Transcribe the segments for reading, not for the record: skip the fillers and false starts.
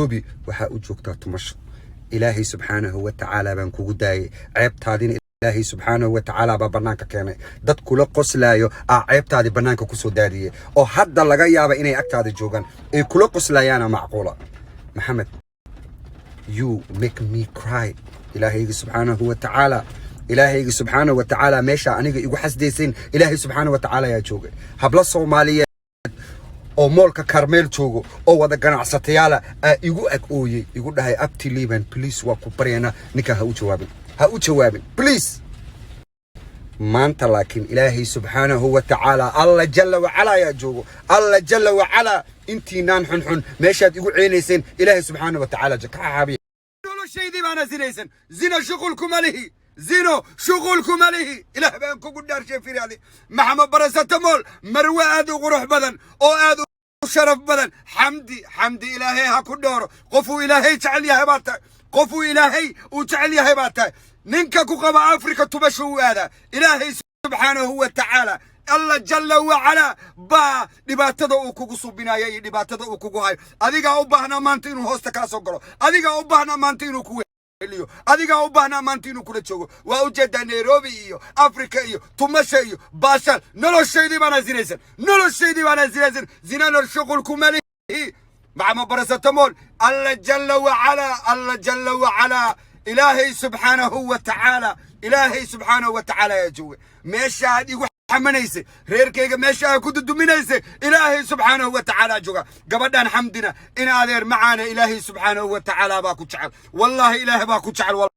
Nairobi waxaa u joogtaa tumasho. Ilaahay subxaanahu wa tacaala baan kugu daayay, ceebtaadina Ilaahay subxaanahu wa tacaala baa bannaanka keenay. Dad kula qoslaayo aa ceebtaadii bannaanka kusoo daadiyey, oo hadda laga yaaba inay agtaada joogaan ay kula qoslayaana macquula. Maxamed, you make me cry. Ilaahayga subxaanahu wa tacaala, Ilaahayga subxaanahu wa tacaala, meesha aniga igu xasdaysayn Ilaahay subxaanahu wa tacaala ayaa joogay. Hablo Soomaaliyeed oo mall-ka Karmeel joogo oo wada ganacsatayaala aa igu ag ooyey, igu dhahay, "Abti Liban, please, waa ku baryaynaa, ninkaa ha u jawaabin, ha u jawaabin, please." Maanta laakiin Ilaahay subxaanahu wa tacaala, Alla jalla wacalaa ayaa joogo. Alla jalla wacalaa, intiinaan xunxun meeshaad igu ceenayseen Ilaahay subxaanahu wa tacaala ka xaabiya. Noloshaydii baana zinaysan. Zina shuqulkuma lihi, zino shuqulkuma lihi. Ilaah baan kugu dhaarshay, firyaadi Maxamed Barasatamol, marwe aad u qurux badan oo aad u sharaf badan, Xamdi. Xamdi, Ilaahay ha ku dhooro. Qofuu Ilaahay jecel yahay baa tahay, qofuu Ilaahay uu jecel yahay baa tahay. Ninka ku qaba Afrika tumasho u aadaa. Ilaahay subxaanahu wa tacaala, Alla jalla wacalaa baa dhibaatada uu kugu subinaya iyo dhibaatada uu kugu hayo. Adigaa u baahnaa maanta inuu hoosta kaa soo galo, adigaa u baahnaa maanta inuu ku heliyo, adigaa u baahnaa maanta inuu kula joogo. Waa ujeedaa Nairobi iyo Afrika iyo tumasha iyo baashaal. Noloshaydii baana zinaysan, noloshaydii baana zinaysan. Zinana shuqulkuma lihi, Maxamed Barasatamol. Alla jalla wacalaa, Alla jalla wacalaa, Ilaahay subxaanahu wa tacaala, Ilaahay subxaanahu wa tacaala ayaa jooga. Meeshaad igu xamanaysay, reerkayga meesha aad ku duduminaysay, Ilaahay subxaanahu wa tacaala jooga. Gabadhan Xamdina, in adeer macaana, Ilaahay subxaanahu wa tacaala baa ku jecel. Wallaahi, Ilaahay baa ku jecel.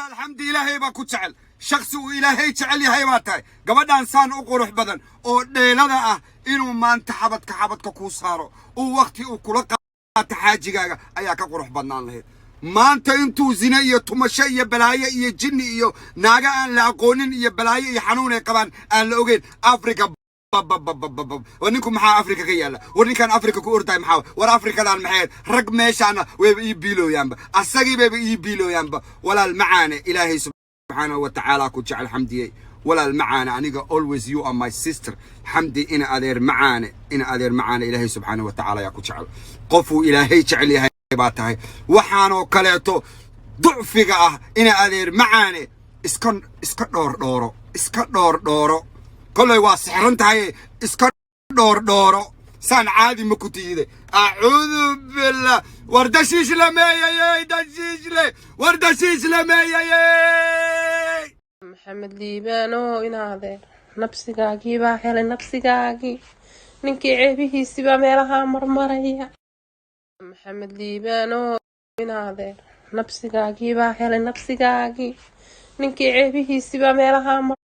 Alxamdi, Ilaahay baa ku jecel. Shaksi uu Ilaahay jecel yahay baa tahay. Gabadhan saan u qurux badan oo dheelada ah inuu maanta xabadka xabadka kuu saaro, uu wakhti uu kula qaato xaajigaaga ayaa ka qurux badnaan lahayd maanta intuu zine iyo tumasho iyo balaayo iyo jinni iyo naaga aan la aqoonin iyo balaayo iyo xanuun ay qabaan aan la ogeyn Africa. Bababababab, war ninku maxaa Afrika ka yaalla? War ninkaan Afrika ku ordahay maxaa? War Afrikadan maxay? Rag meeshaana wayba ii biilooyaanba, asagii bayba ii biilooyaanba. Walaal macaane, Ilaahay subxaanahu wa tacaala ku jecel, Xamdiyey. Walaal macaane, aniga always you are my sister. Xamdi, ina adeer macaane, ina adeer macaane, Ilaahay subxaanahu wa tacaala yaa ku jecel. Qofuu Ilaahay jecel yahay baa tahay. Waxaanoo kaleeto ducfiga ah, ina adeer macaane, iska dhoor dhooro, iska dhoor dhooro. Kollay waa sixran tahay, iska dhoor dhooro. Saan caadi ma ku tiide? Acuudu billah. War dashiish lameeyayey, dashiishle, war dashiish lameeyayey. Maxamed Liibaano, inaadeer, nabsigaagii baa helay, nabsigaagii ninkii ceebihiisibaa meelahaa marmaraya. Maxamed Liibaano, inaadeer, nabsigaagii baa helay, nabsigaagii ninkii ceebihiisibaa meelahaa mar.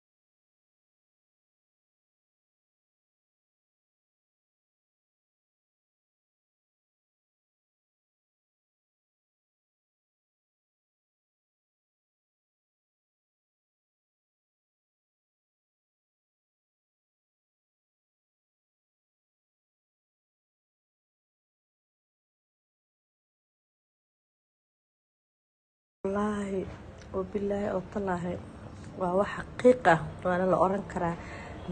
Wallaahi oo bilaahi oo talaahi, waa wax xaqiiq ah, waana la oran karaa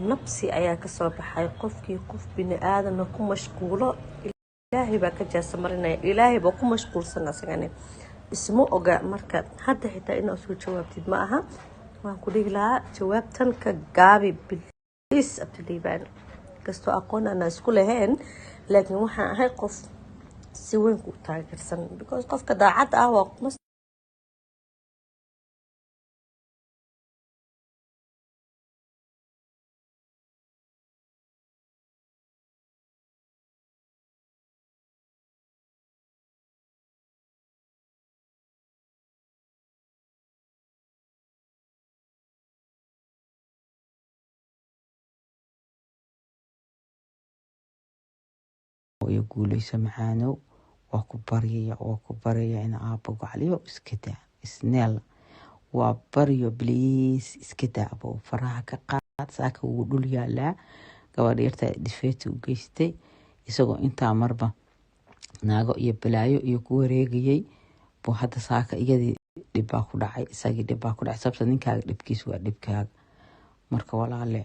nabsi ayaa kasoo baxay. Qofkii qof bini aadana ku mashquulo, Ilaahay baa ka jaasa marinaya. Ilaahay baa ku mashquulsan, asagani isma oga. Marka hadda xitaa inaad soo jawaabtid ma aha. Waan ku dhihi lahaa jawaabtan ka gaabi, please, Abdiliibaan. Kastoo aqoon aanaa isku lahayn, laakiin waxaan ahay qof si weyn ku taageersan, because qofka daacadda ah waa Iyo guuleyso macaanow. Waa ku baryaya, waa ku baryaya in aabba gocaliyo iska daa isneel. Waa baryo, please, iska daa abo, faraha ka qaad. Saaka wuu dhul yaalaa. Gabadha yarta dhifeeta u geystay, isagoo intaa marba naago iyo balaayo iyo ku wareegayay buu hadda saaka iyadii dhibbaa ku dhacay, isagii dhibbaa ku dhacay. Sababta ninkaaga dhibkiis waa dhibkaaga. Marka walaale,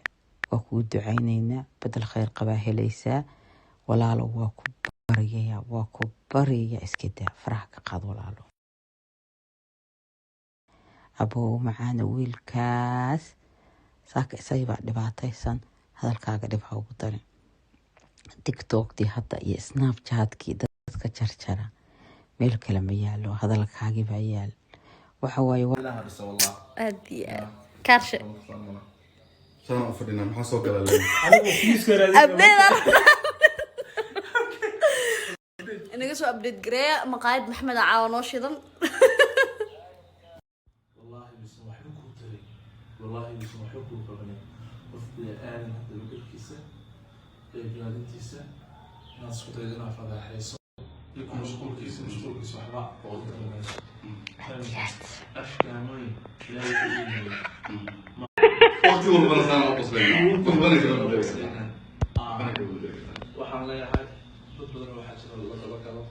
waa kuu ducayneynaa, bedel kheyr qabaa helaysaa, walaalo. Waa ku Baryaya, waa ku baryaya, iska daa, faraha ka qaad, walaalo. Abow macaana, wiilkaas saaka isagibaa dhibaataysan, hadalkaaga dhib ha ugu darin. TikToktii hadda iyo Snapchatkii dadka jarjara, meel kale ma yaalo, hadalkaagibaa yaal. Waxa waaye Aad iyo aad kaarshe. Saan u fadhinaa, maxaa soo gala leen? Update inaga soo update gareeya. Maqaayad Maxamed caawa noo shidan. Wallaahi bisan waxba kuu taray, wallaahi bisan waxba kuu qabanay. Qof bini aadan haddaba garkiisa qaybgaadintiisa inaad isku daydo inaad fadaaxayso iyo ku mashquulkiisa waxba u tari mayso. Afkaamooyin Ilaahay wuxuu u yimid. Waqti walbana saan u qoslayna, walbana kala bedeli kartaa, bana kala bedeli kartaa. Waxaan leeyahay, dad badan waxaa jira la dabagalo,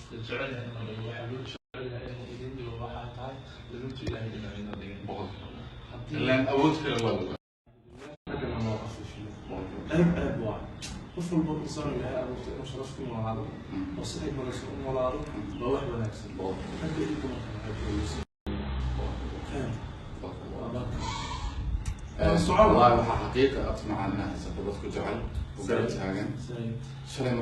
la jecel yahay in la dhigo. Waxaa loo jecel yahay inuu idin dhigo, waxaa tahay labintu Ilaahay dhinaciina dhigay. Haddii Ilaan awood kale waa lagaa. Raggana loo qafiifiyo, ceeb ceeb waa qof walba insaan Ilaahay abuurtay inuu sharaf ku noolaado oo si xigmadaysan u noolaado waa wax wanaagsan. Ragga iyo dumarka waxay kulaysan faham waa barka. Wallahi waxaa xaqiiqa abti macaan inaad haysato dad ku jecel oo garab taagan. Zaid. Shalay.